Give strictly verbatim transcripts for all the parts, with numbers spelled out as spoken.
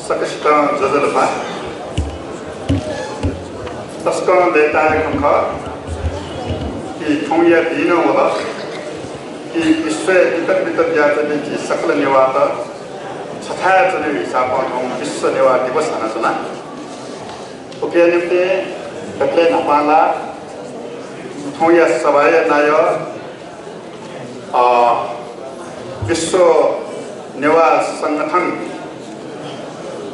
सकसितं ज्वजलपा। तसकं लय्ताय् खँ खः कि थौंया दिं नं वल कि विश्वय् तितक बितक जुयाच्वंपिं झी सकल नेवाःत छथाय् च्वनेगु हिसाबं थौं विश्व नेवाः दिवस हनाच्वना। उकिया निंतिं दकलय् न्हापां ला थौंया सभाया नायः अ, विश्व नेवाः संगठन,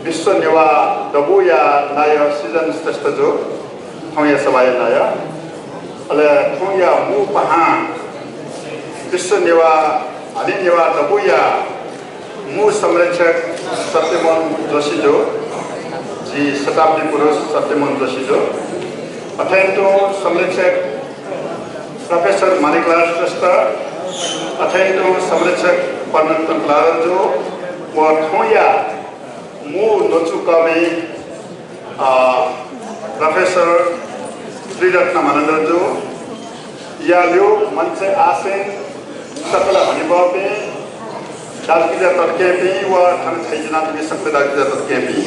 विश्व नेवाः दबूया नायः सृजन श्रेष्ठ जु, थौंया सभाया नायः। अले थौंया मू पाहां विश्व नेवाः, हलिं नेवाः दबूया मू संरक्षक सत्यमोहन जोशी जु, झी शताब्दी पुरुष सत्यमोहन जोशी जु, अथें तुं संरक्षक प्रोफेसर माणिकलाल श्रेष्ठ, अथें तुं संरक्षक पद्मरत्न तुलाधर जु व थौंया मू न्वचुकःमि, अ, प्रोफेसर त्रिरत्न मानन्धर जु, या ल्यू मञ्चय् आसीन सकल हनेबहःपिं, दाजुकिजा तताकेहेँपिं व थन थ्यनाच्वंपिं सकल दाजुकिजा तताकेहेँपिं,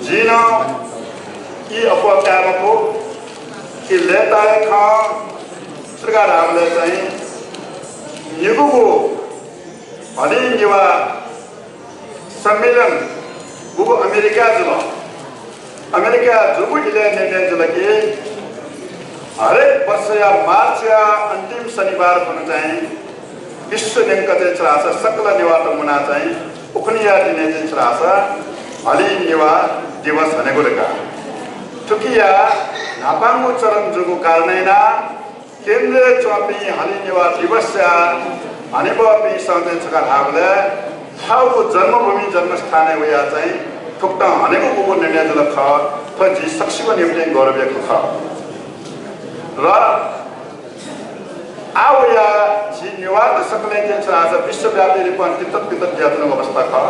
जिं नं ई अप्वः काये मखु कि लय्ताय् खँ छु धकाः धाःबलय् चाहिँ निगूगु हलिं नेवाः सम्मेलन गुगु अमेरिकाय् जुल। अमेरिकाय् जूगु इलय् निर्णय जुल कि हरेक वर्षया मार्चया अन्तिम शनिबार खुन्हु चाहिँ विश्व न्यंकं चाहिँ छु धाःसा सकल नेवाःत मुनाः चाहिँ उखुन्हुया दिनय् चाहिँ छु धाःसा हलिं नेवाः दिवस हनेगु धकाः। थुकिया न्हापांगु चरण जूगु कारणं यानाः केन्द्रय् च्वंपिं हलिं नेवाः दिवसया हनेबहःपिन्सं चाहिँ छु धकाः धाःबलय् थःगु जन्मभूमि जन्मस्थानय् वयाः चाहिँ थुकथं हनेगु गुगु निर्णय जुल खः। थ्व झी सकसिगु निंतिं गौरवया खँ खः। र आः वयाः झी नेवाःत सकलें चाहिँ छु धाःसा विश्वव्यापी रूपं तितक बितक जुयाच्वनागु अवस्था खः।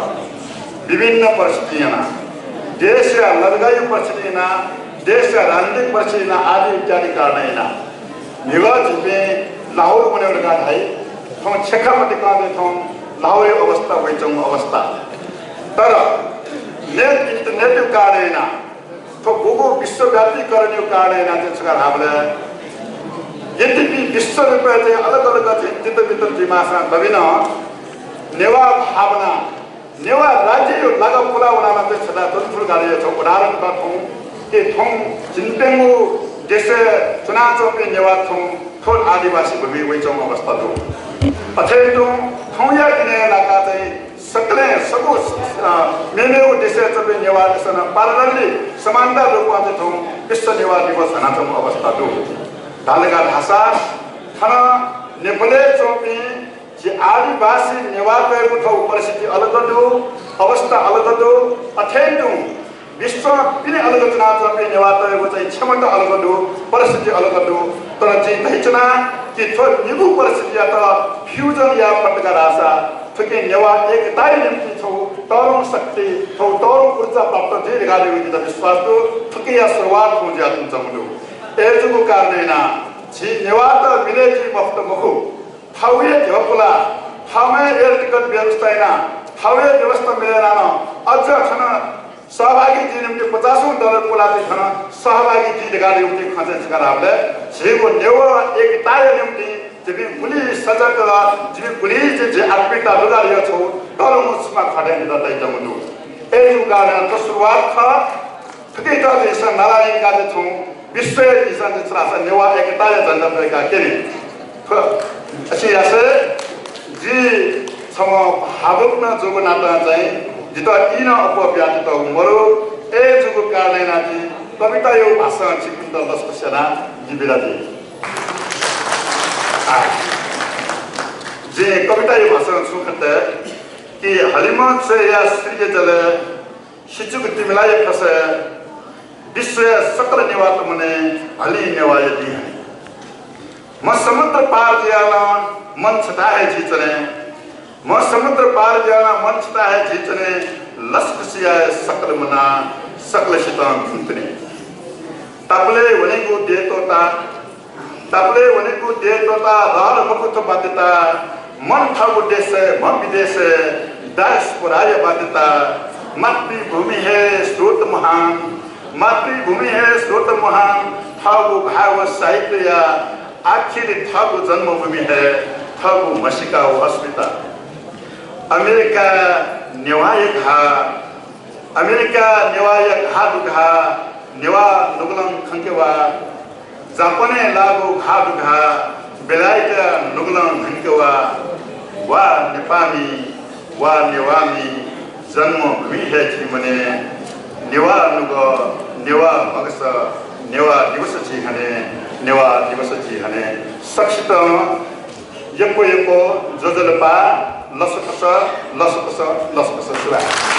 विभिन्न परिस्थितिं यानाः, देशया लजगाःया परिस्थितिं यानाः, देशया राजनीतिक परिस्थितिं यानाः आदि इत्यादि कारणं यानाः म्हिगः झीपिं लाहुरे वनेगु धकाः धाइ। थौं छेँखा पतिकं चाहिँ थौं लाहुरे अवस्था वइच्वंगु अवस्था। तर नेट, इन्टरनेटया कारणं यानाः थ्व गुगु विश्वव्यापीकरणया कारणं यानाः चाहिँ छु धकाः धाःबलय् यद्यपि विश्व रूपय् चाहिँ अलग अलग चाहिँ तितक बितक जुइमाःसां दबि नं नेवाः भावना, नेवाः राज्यया लागा पुला वनाः नं चाहिँ छता च्वंगु थुगु गाडीया छगू उदाहरण खः थौं। कि थौं झिंप्यंगू देशय् च्वनाच्वंपिं नेवाः थौं थ्व आदिवासी भूमिइ वइच्वंगु अवस्था दु। अथें तुं थौंया दिनय् लाकाः चाहिँ सकलें सगु, अ, मेमेगु देशय् च्वंपिं नेवाःतय्सं नं parallelly समानता रूपं चाहिँ थौं विश्व नेवाः दिवस हनाच्वंगु अवस्था दु। धाल का धाःसा थन नेपालय् च्वंपिं झी आदिवासी नेवाःतय्गु थ्व परिस्थिति अलग दु, अवस्था अलग दु। अथें तुं विश्वं पिने अलग च्वनाच्वंपिं नेवाःतय्गु चाहिँ क्षमता अलग दु, परिस्थिति अलग दु। तर जिं धयाच्वना कि थ्व निगू परिस्थितियात fusion याये फत का धाःसा थुकिं नेवाः एकताया निंतिं छगू तःधंगु शक्ति, छगू तःधंगु ऊर्जा प्राप्त जुइ धकाः जितः विश्वास दु। थुकिया सुरुवात थौं जुयाच्वंगु दु। अय्जूगु कारणं यानाः झी नेवाःत मिलय् जुइ मफुत मखु। थःगु हे ध्यबा पुलाः, थःम्हं हे air ticket व्यवस्था यानाः, थःगु हे व्यवस्था मिले यानाः नं अझ थन सहभागी जुइ निम्तिं पचासौं dollar पुलाः चाहिँ थन सहभागी जुइ धकाः धइगु खँ चाहिँ छु धकाः धाःबलय् झीगु नेवाः एकताया निम्तिं झीपिं गुलि सजग, झीपिं गुलि चाहिँ झी आत्मीयता लुगाया छगू तःधंगु छुमा खः धइगु जितः तयाच्वंगु दु। अय्जूगु कारणं थ्व सुरुवात खः। थुकियात झीसं नाला यंकाः चाहिँ थौं विश्वय् झीसं चाहिँ छु धाःसा नेवाः एकताया झण्डा फैलाः क्यने। थ्व अथे यासें जि छम्ह भावुक नं जूगु नातां चाहिँ जितः ई नं अप्वः बियातःगु मदु। अय्जूगु कारणं यानाः जि कविताया भासं छिकपिन्त लसकुस यानाः जि बिदा जुइ। आ, जिं कविताया भासं छुं खँ तये कि हलिमः च्वय्या सिरिया जलय् सिचुक तिमिलाया खसय् विश्वया सकल नेवाःत मुने हलिं नेवाःया दिं हने। म्ह समुद्र पार जुयाः नं मन छता हे जुइच्वने। म्ह समुद्र पार जुयाः नं मन छता हे जुइच्वने। लसकुस याये सकल मुनाः सकलसितं भिंतुने। तापालय् वनेगु देय् त्वःताः तापालय् वनेगु देय् त्वःताः रहल मखु थ्व बाध्यता। मन थःगु देशय्, म्ह विदेशय्, डायस्पोराया बाध्यता। मातृभूमि हे स्रोत महान, मातृभूमि हे स्रोत महान। थःगु भाव साहित्यया आखिर थःगु जन्मभूमि हे थःगु म्हसीका व अस्मिता। अमेरिका नेवाःया घाः, अमेरिका नेवाःया घाः दुघाः, नेवाः नुगलं खंके वा। जापानय् लाःगु घाः दुघाः, बेलायतया नुगलं खंके वा। वा नेपाःमि, वा नेवाःमि, जन्मभूमि हे झी मने। नेवाः नुगः, नेवाः म्हगस, नेवाः दिवस झी हने, नेवाः दिवस झी हने। सकसितं यक्व यक्व ज्वजलपा, लसकुस, लसकुस, लसकुस। सुभाय्।